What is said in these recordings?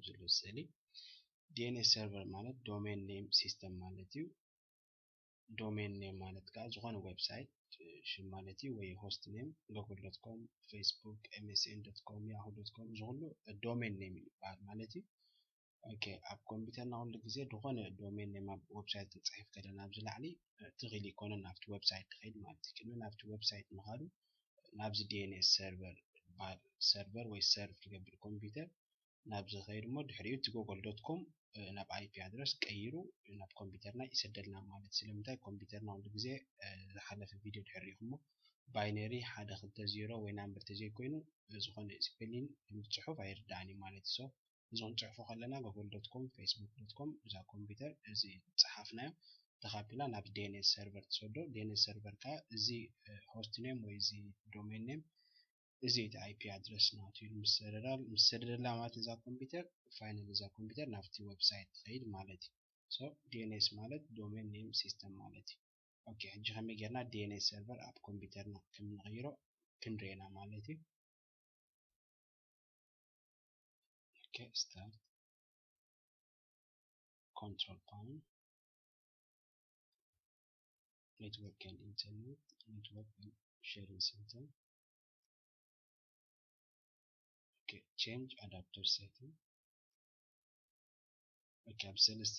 ዘሎ ስእሊ። DNS server ማለት domain name system ማለት እዩ። Domain name ማለት ከዓ ዝኾነ website ሽም ማለት እዩ፣ ወይ host name google dot com፣ facebook፣ msn dot com፣ yahoo dot com፣ እዚ ኩሉ domain name ይበሃል ማለት እዩ። ኦኬ፣ ኣብ ኮምፒውተርና ኩሉ ግዜ ዝኾነ domain name ኣብ website ክንፅሕፍ ከለና ኣብዚ ላዕሊ ትኽእል ይኮነ ናብቲ website ክኸይድ ማለት እዩ። ቅድሚ ናብቲ website ምኻዱ ናብዚ DNS server ዝበሃል server ወይ serve ዝገብር ኮምፒውተር ናብዚ ኸይድ እሞ ድሕሪኡ እቲ google dot com ናብ IP address ቀይሩ ናብ ኮምፒውተርና ይሰደልና ማለት እዩ። ስለምንታይ ኮምፒውተርና ኩሉ ግዜ ዝሓለፈ video ድሕር ሪኢኹሞ binary ሓደ ክልተ ዜሮ ወይ number ተዘይኮይኑ ዝኾነ spelling ጽሑፍ ኣይርዳእን እዩ ማለት እዩ። So እዚ ክንጽሕፎ ከለና google dot com፣ facebook dot com እዛ ኮምፒውተር እዚ ዝጸሓፍናዮ ተኻፒላ ናብ DNS server ትሰዶ። DNS server ከኣ እዚ host name ወይ እዚ domain name እዚ እቲ IP address ናቱ ኢሉ ምስ ሰደደላ ማለት እዛ ኮምፒውተር finally እዛ ኮምፒውተር ናብቲ website ትኸይድ ማለት እዩ። So DNS ማለት domain name system ማለት እዩ። ኦኬ፣ ሕጂ ከመይ ጌርና DNS server ኣብ ኮምፒውተርና ከም ንቕይሮ ክንሪኤና ማለት እዩ። ኦኬ፣ start፣ control panel፣ network and internet፣ network and sharing center። ኦኬ፣ change adapter setting። ኦኬ፣ ኣብ ሰለስተ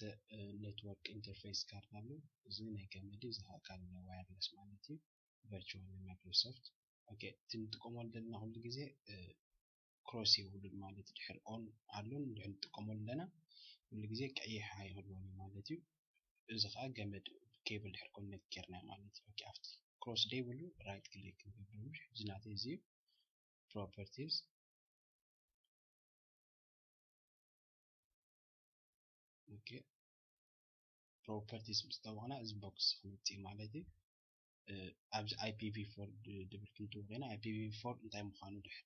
network interface card ኣሎ። እዚ ናይ ገመድ እዩ፣ እዚ ከዓ wireless ማለት እዩ። Virtual ናይ Microsoft። ኦኬ፣ እቲ ንጥቀመሉ ዘለና ኩሉ ግዜ cross የብሉን ማለት እዩ። ድሕር on ኣሎ እንድሕር ንጥቀመሉ ኣለና ኩሉ ግዜ ቀይሕ ኣይህልዎን እዩ ማለት እዩ። እዚ ከዓ ገመድ cable ድሕር connect ጌርና ማለት እዩ። ኦኬ፣ ኣብቲ cross ዘይብሉ right click ክንገብር ምሽ። እዚ ናተይ እዚ properties። ኦኬ፣ properties ምስ ጠወቕና እዚ box ክመጽእ ማለት እዩ። ኣብዚ I P v four ድብል ክንጥውቕ ኢና። I P v four እንታይ ምዃኑ ድሕር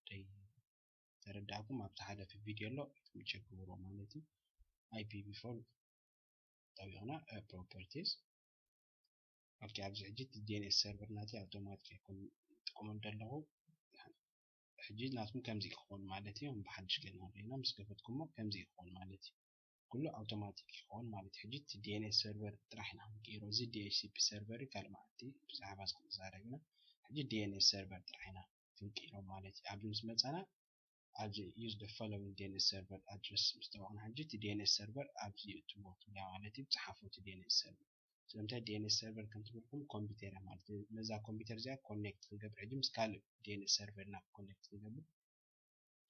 ተረዳእኩም ኣብቲ ሓለፊ video ኣሎ፣ check ግበርዎ ማለት እዩ። I P v four ጠዊቕና properties። ኦኬ፣ ኣብዚ ሕጂ እቲ DNS server ናተይ automatic ኣይኮን ጥቅሙ እንደለኹ። ሕጂ ናትኩም ከምዚ ክኾን ማለት እዩ። ብሓድሽ ገና ርኢና ምስ ከፈትኩሞ ከምዚ ክኾን ማለት እዩ። ኩሉ automatic ይኸውን ማለት እዩ። ሕጂ እቲ DNS server ጥራሕ ኢና ክንቅይሮ። እዚ DHCP server ካልእ መዓልቲ ብዛዕባ እዚ ክንዛረብ ኢና። ሕጂ DNS server ጥራሕ ኢና ክንቅይሮ ማለት እዩ። ኣብዚ ምስ መጻና ኣብዚ use the following DNS server address ምስ ጠወቕና ሕጂ እቲ DNS server ኣብዚ እትዎ ትብላ ማለት እዩ። ጸሓፉ እቲ DNS server። ስለምንታይ DNS server ከም ትብልኩም ኮምፒውተር እያ ማለት እዩ። ነዛ ኮምፒውተር እዚኣ connect ክንገብር ሕጂ ምስ ካልእ DNS server ና connect ክንገብር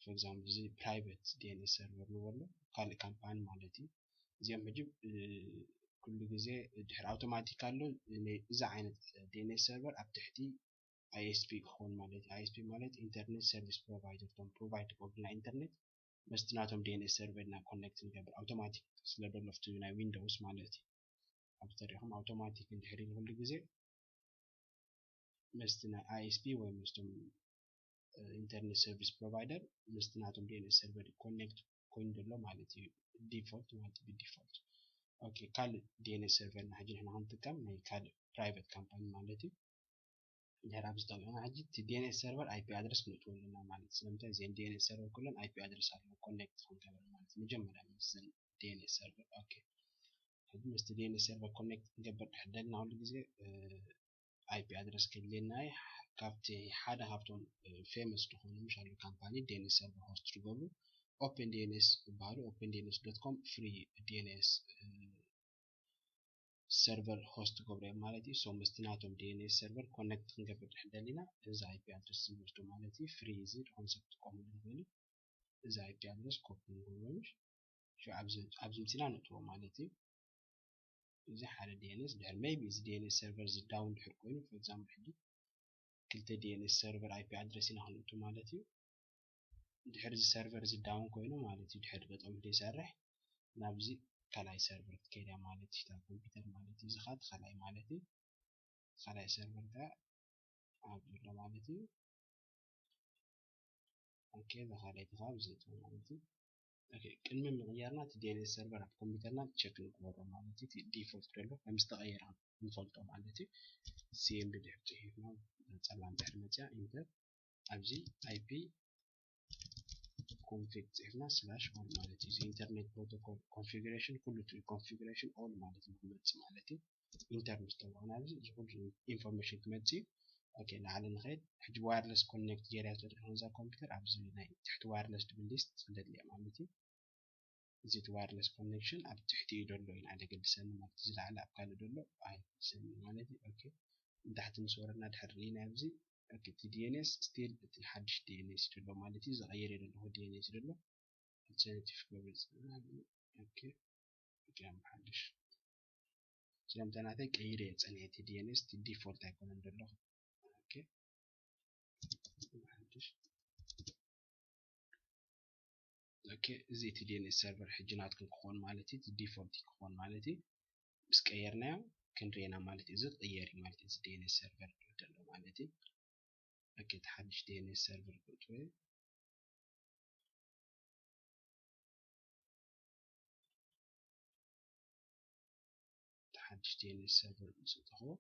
for example እዚ private DNS server ንበሎ ካልእ ካምፓኒ ማለት እዩ። እዚኦም ሕጂ ኩሉ ግዜ ድሕሪ automatic ኣሎ። እዚ ዓይነት DNS server ኣብ ትሕቲ ISP ክኸውን ማለት እዩ። ISP ማለት internet service provider፣ እቶም provide ክገብሩና internet ምስቲ ናቶም DNS server ና connect ንገብር automatic ስለ ደሎ ኣብቲ ናይ Windows ማለት እዩ። ኣብ ተሪኹም automatic እንድሕር ኢሉ ኩሉ ግዜ ምስቲ ናይ ISP ወይ ምስቶም internet service provider ምስቲ ናቶም DNS server connect ኮይኑ ዘሎ ማለት እዩ። Default ማለት ብ default። ኦኬ፣ ካልእ DNS server ና ሕጂ ንሕና ክንጥቀም ናይ ካልእ private ካምፓኒ ማለት እዩ። እንድሕር ኣብዚ ጠዊቕና ሕጂ እቲ DNS server IP address ክነእትዎ ኣለና ማለት እዩ። ስለምንታይ እዘን DNS server ኩለን IP address ኣለዎ connect ክንገብር ማለት እዩ። መጀመርያ ምስዘን DNS server። ኦኬ፣ ሕጂ ምስቲ DNS server connect ክንገብር ድሕር ደልና ኩሉ ግዜ IP address ከድልየና እዩ። ካብቲ ሓደ ካብቶም famous ዝኾኑ ምሽ ኣለዉ ካምፓኒ DNS server host ዝገብሩ OpenDNS ዝበሃሉ OpenDNS dot com free DNS server host ዝገብሩ እዮም ማለት እዩ። So ምስቲ ናቶም DNS server connect ክንገብር ድሕር ደሊና እዚ IP address ንወስዶ ማለት እዩ። Free እዚ ዝኾነ ሰብ ክጥቀመሉ ይኽእል እዩ። እዚ IP address copy ንገብሮ ምሽ ሽዑ ኣብዚ ኣብዚ ምጺና ነእትዎ ማለት እዩ። እዚ ሓደ DNS ድሕር maybe እዚ DNS server እዚ down ድሕር ኮይኑ for example ሕጂ ክልተ DNS server IP address ኢና ክንእቱ ማለት እዩ። ድሕር እዚ server እዚ down ኮይኑ ማለት እዩ ድሕር ገጠሙ ዘይሰርሕ ናብዚ ካልኣይ server ክትከይድ እያ ማለት እዩ። እታ ኮምፒውተር ማለት እዩ። እዚ ከዓ እቲ ካልኣይ ማለት እዩ። ካልኣይ server ከዓ ኣብ ዘሎ ማለት እዩ። ኦኬ፣ እዚ ካልኣይ እቲ ከዓ ኣብዚ ማለት እዩ። ኦኬ፣ ቅድሚ ምቕያርና እቲ DNS server ኣብ ኮምፒውተርና check ንግበሮ ማለት እዩ። እቲ default ዘሎ ከም ዝተቐየረ ንፈልጦ ማለት እዩ። CMD ድሕር ጽሒፍና ጸላም ድሕር መጽያ enter ኣብዚ IP config ጽሕፍና slash all ማለት እዩ። ኢንተርኔት ፕሮቶኮል ኮንፊግሬሽን ኩሉ እቲ ኮንፊግሬሽን all ማለት እዩ ክመጽእ ማለት እዩ። ኢንተር ምስ ተባህና ኣብዚ እዚ ኩሉ ኢንፎርሜሽን ክመጽእ እዩ። ኦኬ፣ ላዕሊ ንኸይድ። ሕጂ ዋየርለስ ኮኔክት ገይራ ስለ ዝኾነ እዛ ኮምፒውተር ኣብዚ ናይ ትሕቲ ዋየርለስ ድብል ሊስት ክደልያ ማለት እዩ። እዚ እቲ ዋየርለስ ኮኔክሽን ኣብ ትሕቲ እዩ ዘሎ ኢና ደገድሰኒ ማለት እዩ። ዝላዕሊ ኣብ ካልእ ዘሎ ኣይገድሰኒ ማለት እዩ። ኦኬ፣ ንታሕቲ ምስ ወረድና ድሕሪ ርኢና ኣብዚ ኦኬ፣ እቲ ዲኤንኤስ ስቲል እቲ ሓድሽ ዲኤንኤስ እዩ ዘሎ ማለት እዩ። ዝቐየር ዘለኹ ዲኤንኤስ እዩ ዘሎ። ኣልተርናቲቭ ክገብር ዝጸንሐ ኦኬ፣ ኦኬ፣ ሓድሽ ስለምታ ናተይ ቀይረ እየ ጸኒሐ። እቲ ዲኤንኤስ እቲ ዲፎልት ኣይኮነን ዘሎ። ኦኬ፣ ሓድሽ ኦኬ፣ እዚ እቲ ዲኤንኤስ ሰርቨር ሕጂ ናትኩም ክኾን ማለት እዩ። እቲ ዲፎልት ክኾን ማለት እዩ። ምስ ቀየርናዮ ክንርኤና ማለት እዩ። እዚ ክቕየር እዩ ማለት እዩ። እዚ ዲኤንኤስ ሰርቨር ዘሎ ማለት እዩ። ኦኬ፣ እቲ ሓድሽ ዲኤንኤስ ሰርቨር ክእትዎ እዩ። እቲ ሓድሽ ዲኤንኤስ ሰርቨር ምስ እተኽዎ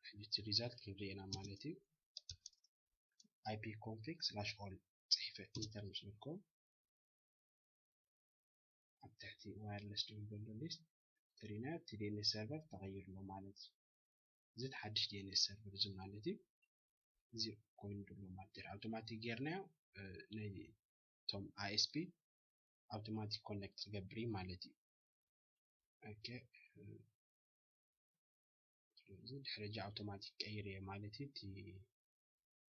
ሕጂ እቲ ሪዛልት ክንርኢ ኢና ማለት እዩ። ipconfig slash all ጽሒፈ ኢንተር ምስ በልኩ ኣብ ትሕቲ ዋየርለስ ድብል ዘሎ ሊስት ትሪና እቲ ዲኤንኤስ ሰርቨር ተቐይሩ ኣሎ ማለት እዩ። እዚ እቲ ሓድሽ ዲኤንኤስ ሰርቨር እዚ ማለት እዩ። እዚ ኮይኑ ዘሎ ማለት እዩ። ኣውቶማቲክ ጌርናዮ ናይ ቶም ኣይኤስፒ ኣውቶማቲክ ኮኔክት ክገብር እዩ ማለት እዩ። ኦኬ፣ ስለዚ ድሕሪ ሕጂ ኣውቶማቲክ ቀይር እየ ማለት እዩ። እቲ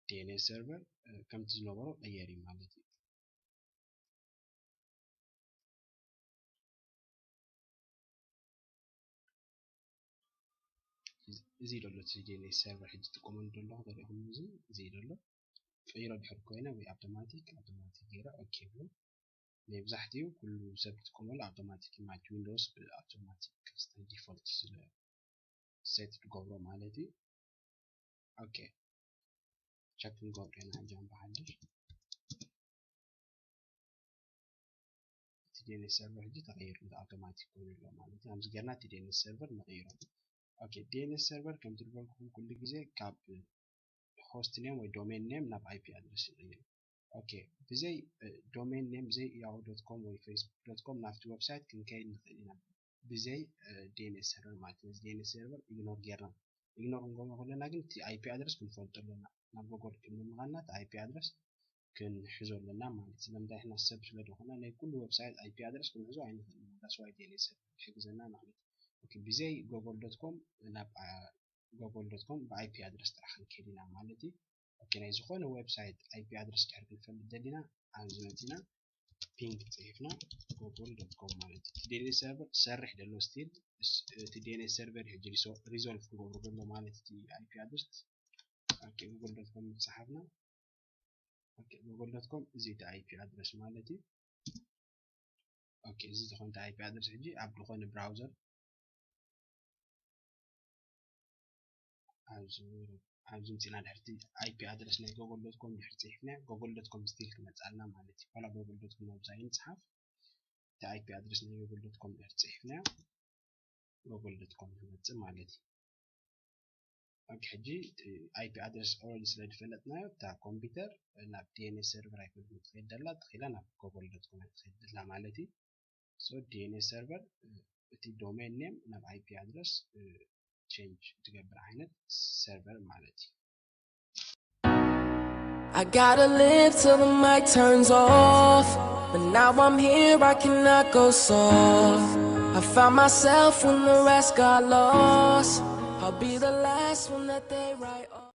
ዲኤንኤስ ሰርቨር ከምቲ ዝነበሮ ቀየር እዩ ማለት እዩ። እዚ ዘሎ እቲ ዲኤንኤስ ሰርቨር ሕጂ ትጥቀመሉ ዘለኹ ዘሪእኹም እዚ እዚ ዘሎ ቀይሮ ድሕር ኮይነ ወይ ኣውቶማቲክ ኣውቶማቲክ ገይረ ኦኬ ብሎ። መብዛሕትኡ ኩሉ ሰብ ዝጥቀመሉ ኣውቶማቲክ ማለት ዊንዶውስ ብኣውቶማቲክ ዲፎልት ስለ ሴት ትገብሮ ማለት እዩ። ኦኬ፣ ቸክ ክንገብር ኢና ሕጂ ብሓድሽ። እቲ ዲኤንኤስ ሰርቨር ሕጂ ተቐይሩ ኣውቶማቲክ ኮይኑ ኣሎ ማለት እዩ። ከምዚ ጌርና እቲ ዲኤንኤስ ሰርቨር ንቕይሮ። ኦኬ፣ ዲኤንኤስ ሰርቨር ከም ዝበልኩኹም ኩሉ ግዜ ካብ ሆስት ኔም ወይ ዶሜን ኔም ናብ ኣይፒ ኣድረስ ይቕይር። ኦኬ፣ ብዘይ ዶሜን ኔም ብዘይ ያሁ ዶት ኮም ወይ ፌስቡክ ዶት ኮም ናብቲ ዌብሳይት ክንከይድ ንኽእል ኢና። ብዘይ ዲኤንኤስ ሰርቨር ማለት እዩ። ዲኤንኤስ ሰርቨር ኢግኖር ጌርና ኢግኖር ክንገብሮ ከለና ግን እቲ ኣይፒ ኣድረስ ክንፈልጦ ኣለና። ናብ ጎጎል ክንብል ምዃንና እቲ ኣይፒ ኣድረስ ክንሕዞ ኣለና ማለት እዩ። ስለምንታይ ንሕና ሰብ ስለ ዝኾና ናይ ኩሉ ዌብሳይት ኣይፒ ኣድረስ ክንሕዞ ኣይንኽእልን ኢና። ዳስ ዋይ ዲኤንኤስ ሰርቨር ይሕግዘና ማለት እዩ። ኦኬ፣ ብዘይ ጎጎል ዶት ኮም ናብ ጎጎል ዶት ኮም ብኣይፒ ኣድረስ ጥራሕ ክንከይድ ኢና ማለት እዩ። ኦኬ፣ ናይ ዝኾነ ዌብሳይት ኣይፒ ኣድረስ ድሕር ክንፈልጥ ደሊና ኣብዚ መፂና ፒንግ ፅሒፍና ጎጎል ዶት ኮም ማለት እዩ። እቲ ዲኤንኤስ ሰርቨር ትሰርሕ ደሎ ስቲል እቲ ዲኤንኤስ ሰርቨር ሕጂ ሪዞልቭ ክገብሩ ደሎ ማለት እቲ ኣይፒ ኣድረስ ኦኬ፣ ጎጎል ዶት ኮም ዝፀሓፍና ኦኬ፣ ጎጎል ዶት ኮም እዚ እቲ ኣይፒ ኣድረስ ማለት እዩ። ኦኬ፣ እዚ ዝኾነ እቲ ኣይፒ ኣድረስ ሕጂ ኣብ ዝኾነ ብራውዘር ኣብዚ ኣብዚ ምፅና ድሕርቲ ኣይፒ ኣድረስ ናይ ጎጎል ዶት ኮም ድሕር ፅሒፍና ጎጎል ዶት ኮም ስቲል ክመፅኣልና ማለት እዩ። ዋላ ጎጎል ዶት ኮም ኣብዛ ይንፅሓፍ እቲ ኣይፒ ኣድረስ ናይ ጎጎል ዶት ኮም ድሕር ፅሒፍና ጎጎል ዶት ኮም ክመፅእ ማለት እዩ። ኦኬ፣ ሕጂ ኣይፒ ኣድረስ ኦረዲ ስለ ዝፈለጥናዮ እታ ኮምፒውተር ናብ ዲኤንኤስ ሰርቨር ኣይኮነትን ትኸይድ ደላ፣ ተኺላ ናብ ጎጎል ዶት ኮም እያ ትኸይድ ደላ ማለት እዩ። ሶ ዲኤንኤስ ሰርቨር እቲ ዶሜን ኔም ናብ ኣይፒ ኣድረስ ቼንጅ ትገብር ዓይነት ሰርቨር ማለት እዩ። I gotta live till the mic turns off. But now I'm here, I cannot go soft. I found myself when the rest got lost. I'll be the last one that they write off.